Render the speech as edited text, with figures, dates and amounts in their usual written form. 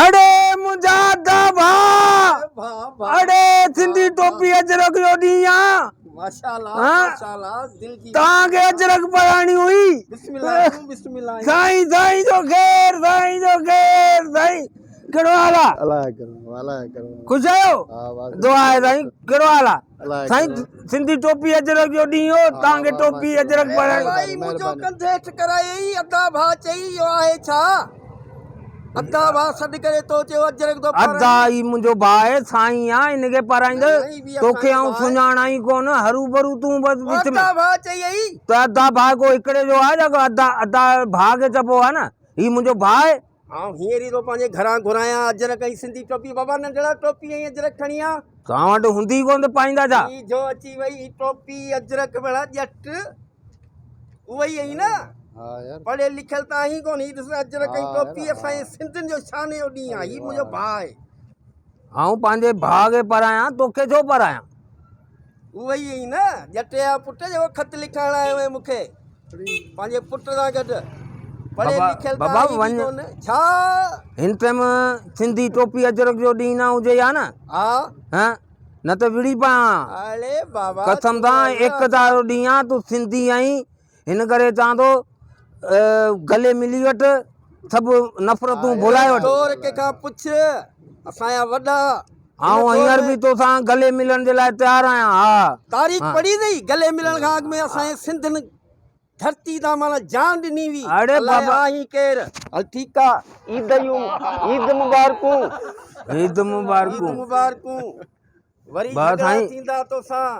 اڙي منهنجا ادا ڀاء اڙي سنڌي ٽوپي اجرڪ جو ڏينهن آ توهان کي اجرڪ پرائڻي هئي سائين سائين جو خير سائين جو خير سائين ڪهڙو حال آ خوش آهيو دعا آهي سائين ڪهڙو حال آ سائين سنڌي ٽوپي اجرڪ جو ڏينهن هو توهان کي ٽوپي اجرڪ پرائڻي ڀائي منهنجو ڪنڌ هيٺ ڪرائي ادا ڀاء چئي اهو آهي ڇا ادا ڀاء سڏ ڪري تو چيو اجرڪ ٿو پارائين. ادا هي منهنجو ڀاء آهي سائين آ هن کي پارائيندس توکي آئون سڃاڻان ئي ڪونه هروڀرو تون بس وچ ۾. ادا ڀاء چئي اهي. ته ادا ڀاء ڪو هڪڙي جو آهي يا ادا ادا ڀاء کي چئبو آهي نه هي منهنجو ڀاء آهي. آئون هينئر ئي ٿو پنهنجي گهران گهرايان اجرڪ ۽ سنڌي ٽوپي بابا ننڍڙا ٽوپي ۽ اجرڪ کڻي آ. توهان وٽ هوندي ئي ڪونه ته پائيندا ڇا. هي جو اچي وئي هي ٽوپي اجرڪ ڀلا ڄٽ اهي ئي آهين نه پڙهيل لکيل ته آهين ڪونه هي ڏس اجرڪ ۽ ٽوپي اسان جي سنڌين جو شان جو ڏينهن آهي هي منهنجو ڀاء آهي. آئون پنهنجي ڀاء کي پرايان توکي ڇو پرايان. اهي ئي آهين نه ڄٽ جا پٽ جيڪو خط لکائڻ آيو آهين مون کي پنهنجي پٽ سان گڏ پڙهيل لکيل ته آهين به ڪونه ڇا. هن ٽيم سنڌي ٽوپي اجرڪ جو ڏينهن نه هجي ها نه ها. نه ته وڙهي پيان ها. قسم سان ايڪتا جو ڏينهن آ تون سنڌي آهين هن ڪري چوان ٿو گلي ملي وٺ سڀ نفرتون ڀلائي وٺ. دور ڪنهن کان پڇ اسان جا وڏا. آئون هينئر به توسان گلي ملڻ جي لاء تيار آهيان ها. تاريخ پڙهي اٿئي گلي ملڻ کان اڳ ۾ اسان جي سنڌين ڌرتي تان معنيٰ جان ڏني هئي. اڙي الائي بابا. آهين ڪير. هل ٺيڪ آ عيد جون عيد مبارڪون. عيد مبارڪون. عيد مبارڪون. وري جهڳڙا ٿيندا توسان.